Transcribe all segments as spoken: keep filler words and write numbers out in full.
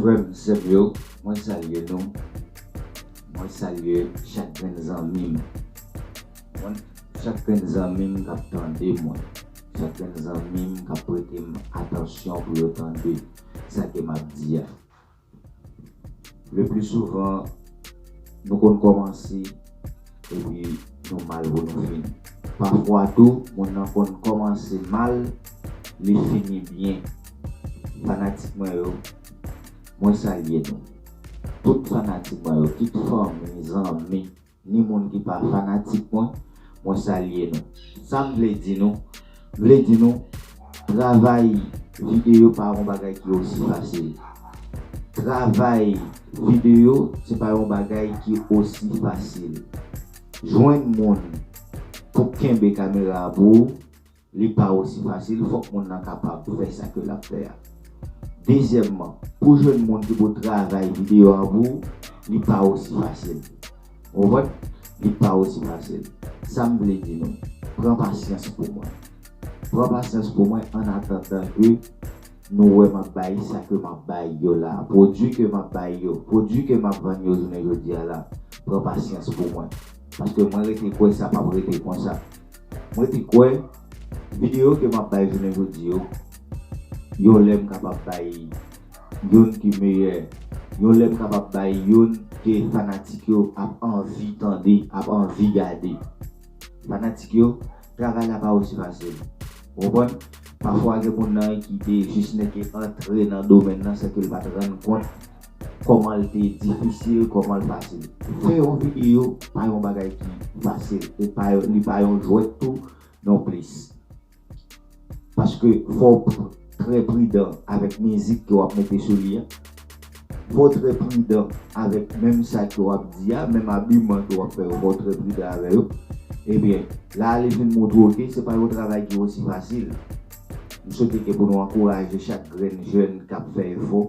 Frè m, sè m yo, mwen salye nou. Mwen salye chak grenn zanmi m. Mwen, chak grenn zanmi m k ap tande mwen. Chak grenn zanmi m k ap prete m atansyon pou yo tande sa ke m ap di a. Le pli souvan, nou konn kòmanse epi nou mal pou nou fini. Pafwa tou, moun nan konn kòmanse mal, li fini byen. Fanatik mwen yo, mwen salye nou. Tout fanatik mwen yo, kit fanmi, zanmi, ni moun ki pa fanatik mwen, mwen salye nou. Sa m vle di nou, m vle di nou, travay videyo pa yon bagay ki osi fasil. Travay videyo, se pa yon bagay ki osi fasil. Jwenn moun pou kenbe kamera a pou ou, li pa osi fasil, fòk moun nan kapab fè sa ke l ap fè a. Dezyèmman, pou jwenn moun ki pou travay videyo a pou ou, li pa osi fasil. Ou konprann? Li pa osi fasil. Sa m vle di nou, pran pasyans pou mwen. Pran pasyans pou mwen an atandan ke nou wè m ap bay sa ke m ap bay yo la. Pwodui ke m ap bay yo, pwodui ke m ap vann yo jounen jodi a la, pran pasyans pou mwen. Paske mwen rete kwè sa p ap rete konsa. Mwen te kwè videyo ke m ap bay jounen jodi yo, yon lè m kapab bay youn ki meyè, yon lè m kapab bay youn ke fanatik yo ap anvi tande, ap anvi gade. Fanatik yo, travay la pa osi fasil. Ou konprann? Pafwa gen moun nan ki te jis nèke antre nan domèn nan san ke l pa t rann kont kòman l te difisil, kòman l fasil. Fè yon videyo pa yon bagay ki fasil, e pa yon, li pa yon jwèt tou non plis. Paske fò w p-, trè pridan avèk mizik ke w ap mete sou li a. Fò w trè pridan avèk menm sa ke w ap di a, menm abiman ke w ap fè yo, fò w trè pridan avè yo. Ebyen, la li vin montre w ke se pa yon travay ki osi fasil. M swete ke pou nou ankouraje chak grenn jèn k ap fè efò,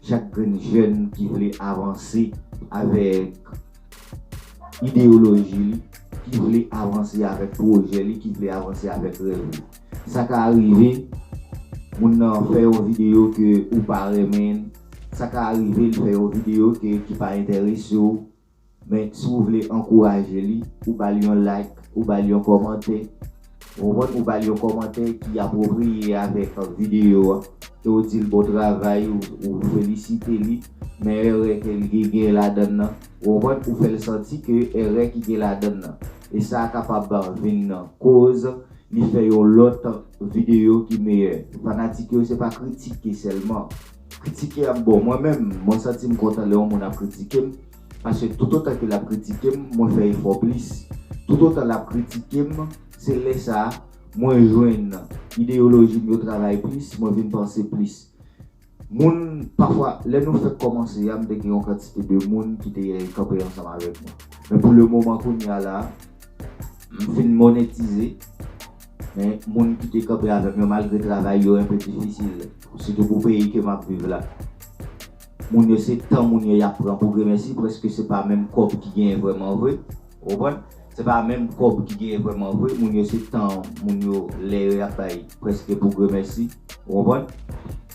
chak grenn jèn ki vle avanse avèk ideyoloji li, ki vle avanse avèk pwojè li, ki vle avanse avèk rèv li. Sa ka rive, moun nan fè yon videyo ke ou pa renmen, sa ka rive, li fè yon videyo ke, ki pa enterese w, men si w vle ankouraje li, ou ba l yon like, ou ba l yon kòmantè, ou konprann, ou ba l yon kòmantè ki apwopriye avèk videyo a, ke w di l bon travay, ou, ou felisite li, men erè ke li gen ladan l nan, ou konprann, ou fè l santi ke erè ki gen ladan l nan. E sa a kapab vin koz li fè yon lòt videyo ki meyè. Fanatik yo, se pa kritike sèlman. Kritike ap bon. Mwen menm, mwen santi m kontan lè yon moun ap kritike m, paske toutotan ke l ap kritike m, mwen fè efò plis. Toutotan l ap kritike m, se lè sa a, mwen jwenn ideyoloji m yo travay plis, mwen vin panse plis. Moun, pafwa, lè nou fèk kòmanse a, m te gen yon kantite de moun ki te kanpe ansanm avèk mwen. Men pou le moman kounye a la, m fin monetize. Men moun ki te kanpe avè m yo, malgre travay yo enpe difisil, sitou pou peyi ke m ap viv la, moun yo se tan moun yo y ap pran pou gremèsi, prèske se pa menm kòb ki genyen vrèman vre. Ou konprann? Se pa menm kòb ki genyen vrèman vre, moun yo se tan moun yo, lè yo y ap bay prèske pou gremèsi. Ou konprann?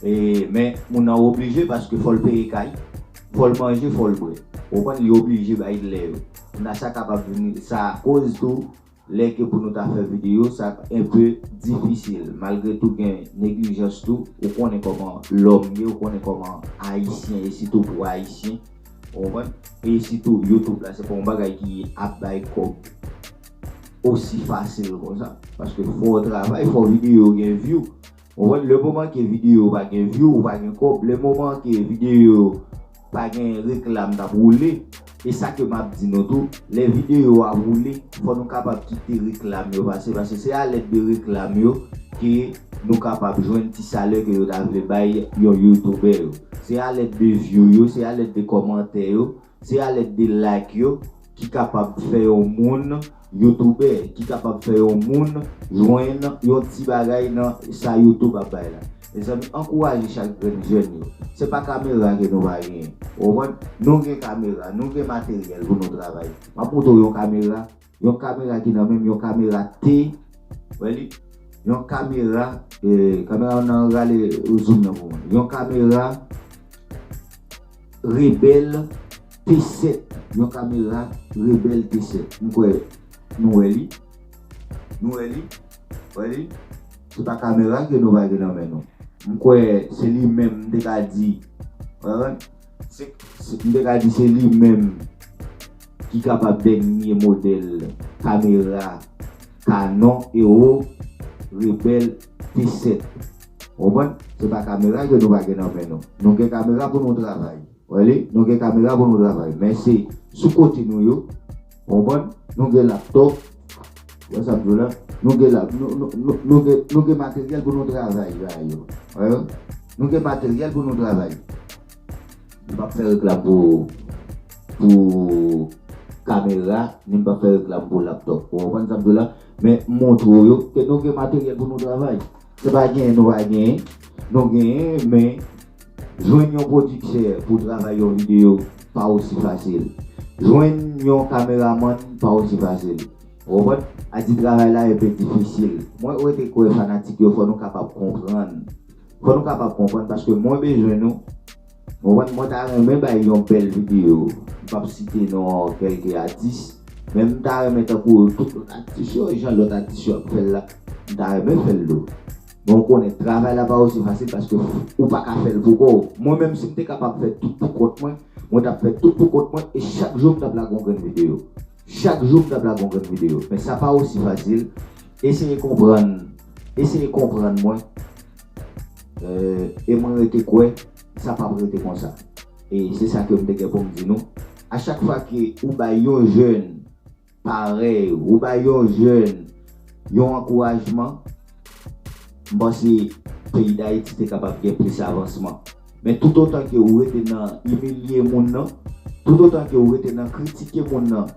E, men moun nan oblije paske fò l peye kay, fò l manje, fò l bwè. Ou konprann? Li oblije bay lè yo. Moun nan sa kapab vin, sa koz tou, lè ke pou nou ta fè videyo, sa enpe difisil. Malgre tou gen neglijans tou, ou konnen kòman lòm ye, ou konnen kòman ayisyen ye, sitou pou ayisyen. Ou konprann? E sitou YouTube la, se pa yon bagay ki ap bay kòb osi fasil konsa. Paske fò w travay, fò videyo gen view. Ou konprann? Le moman ke videyo pa gen view, ou pa gen kòb. Le moman ke videyo pa gen reklam k ap woule, e sa ke m ap di nou tou, lè videyo a woule, fò nou kapab kite reklam yo pase, paske se alèd de reklam yo ke nou kapab jwenn ti salè ke yo ta vle bay yon youtubè yo. Se alèd de view yo, se alèd de kòmantè yo, se alèd de like yo ki kapab fè yon moun youtubè, ki kapab fè yon moun jwenn yon ti bagay nan sa YouTube ap bay la. Mezanmi, ankouraje chak grenn jèn yo. Se pa kamera ke nou pa genyen. Ou konprann? Nou gen kamera, nou gen materyèl pou nou travay. M ap montre w yon kamera, yon kamera ki nan men m, yon kamera T, wè li? Yon kamera, eh, kamera nan rale zoom nan pou mwen. Yon kamera Rebel T sèt, yon kamera Rebel T sèt. M kwè nou wè li. Nou wè li. Wè li. Se pa kamera ke nou pa gen nan men nou. M kwè se li menm m te ka di. Wè, wè. Se, se, m te ka di se li menm ki kapab dènye modèl kamera Canon Euro Rebel T sèt. Ou konprann? Se pa kamera ke nou pa gen nan men nou. Nou gen kamera pou nou travay. Wè li, nou gen kamera pou nou travay. Men se sou kote nou yo. Ou konprann? Nou gen laptop. Wè sa m di w la? Nou gen lap, nou, nou, nou, nou gen, nou gen materyèl pou nou travay la yo. Wè? Nou gen materyèl pou nou travay. M p ap fè reklam pou, pou kamera, ni m p ap fè reklam pou laptop. Ou konprann sa m di w la? Men m montre w yo ke nou gen materyèl pou nou travay. Se pa genyen nou pa genyen. Nou genyen, men jwenn yon pwodiktè pou travay yon videyo pa osi fasil. Jwenn yon kameramann pa osi fasil. Ou konprann? A di travay la enpe difisil. Mwen rete kwè fanatik yo fò nou kapab konprann. Fò nou kapab konprann paske mwen bezwen nou. Ou konprann? Mwen ta renmen bay yon bèl videyo. M p ap site non kèlke atis. Men m ta renmen tankou tout lòt atis yo, jan lòt atis yo ap fè l la. M ta renmen fè l tou. Men ou konnen, travay la pa osi fasil paske ou pa ka fè l pou kò w. Mwen menm, si m te kapab fè tout pou kont mwen, mwen t ap fè tout pou kont mwen e chak jou m t ap lage yon grenn videyo. Chak jou m t ap lage yon grenn videyo. Men sa pa osi fasil. Eseye konprann, eseye konprann mwen. Eh, e mwen rete kwè, sa p ap rete konsa. E se sa ke m te gen pou m di nou. A chak fwa ke ou bay yon jèn parèy, ou bay yon jèn yon ankourajman, m panse peyi Dayiti te kapab gen plis avansman. Men toutotan ke ou rete nan imilye moun nan, toutotan ke ou rete nan kritike moun nan,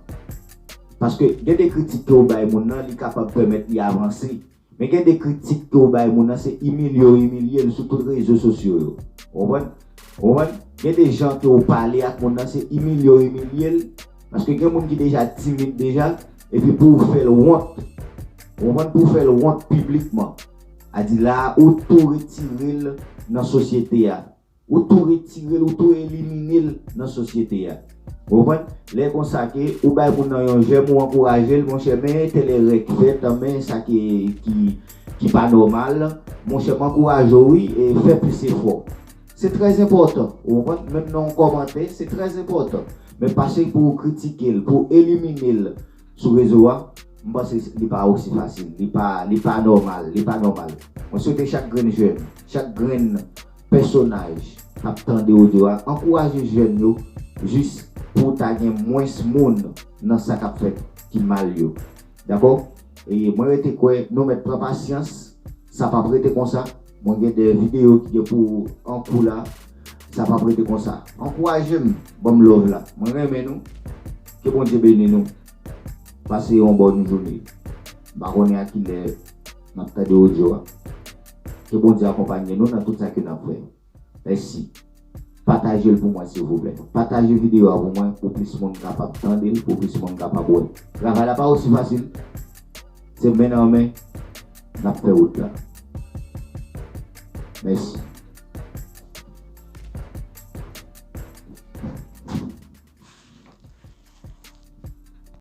paske gen de kritik ke ou bay moun nan, li kapab pèmèt li avanse. Men gen de kritik ke ou bay moun nan, se imilye w imilye l sou tout rezo sosyo yo. Ou konprann? Ou konprann? Gen de jan ke ou pale ak moun nan, se imilye w imilye l. Paske gen moun ki deja timid deja, epi pou ou fè l wont. Ou konprann? Pou w fè l wont piblikman. A di la, ou tou retire l nan sosyete a. Ou tou retire l, ou tou elimine l nan sosyete a. Ou konprann? Lè konsa ke ou bay moun nan yon jèm, ou ankouraje l, monchè, men tèl erè k fèt, men sa ki, ki, ki pa nòmal, monchè, m ankouraje w, wi, e fè plis efò. Se trè enpòtan, ou konprann? Menm nan yon kòmantè, se trè enpòtan. Men pase pou w kritike l, pou w elimine l sou rezo a, m panse li pa osi fasil, li pa, li pa nòmal, li pa nòmal. Mwen swete chak grenn jèn, chak grenn pèsonaj k ap tande odyo a, ankouraje jèn yo, jis pou ta gen mwens moun nan sa k ap fèt ki mal yo. Dakò? E mwen rete kwè nou mèt pran pasyans, sa p ap rete konsa. Mwen gen de videyo ki gen pou an kou la, sa p ap rete konsa. Ankouraje m, ban m love la. Mwen renmen nou. Ke Bondye beni nou. Pase yon bòn jounen. M pa konnen a kilè n ap tande odyo a. Ke Bondye akonpanye nou nan tout sa ke n ap fè. Mèsi. Pataje l pou mwen, silvouplè. Pataje videyo a pou mwen, pou plis moun kapab tande l, pou plis moun kapab wè. Travay la pa osi fasil. Se men nan men, n ap fè wout la. Mèsi.